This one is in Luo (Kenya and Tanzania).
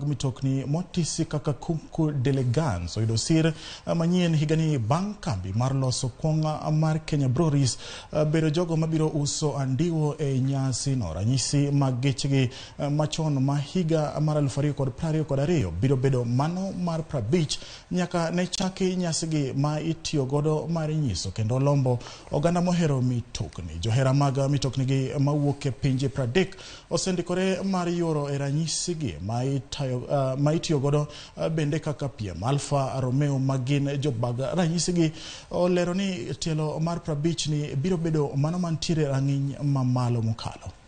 mag mitokni motisi kaka Concours d'Elegance oyudo sir manyien higani bang' kambi mar loso kuong' mar Kenya Breweries bedo jogo mabiro uso andiwo e nyasino. Ranyisi mag gechegi machon ma higa mar 2022 biro bedo mano mar 50 nyaka ne chaki nyasigi ma itiyo godo mar nyiso kendo lombo oganda mohero mitokni. Johera mag mitoknigi mawuok e pinje 30 osendikore mar yuoro e ranyisigi ma itiyo godo bende kaka piem. Alfa Romeo magin jobag ranyisigi olero ni tielo mar 50 ni biro bedo mano mantiere rang'iny mamalo mokalo.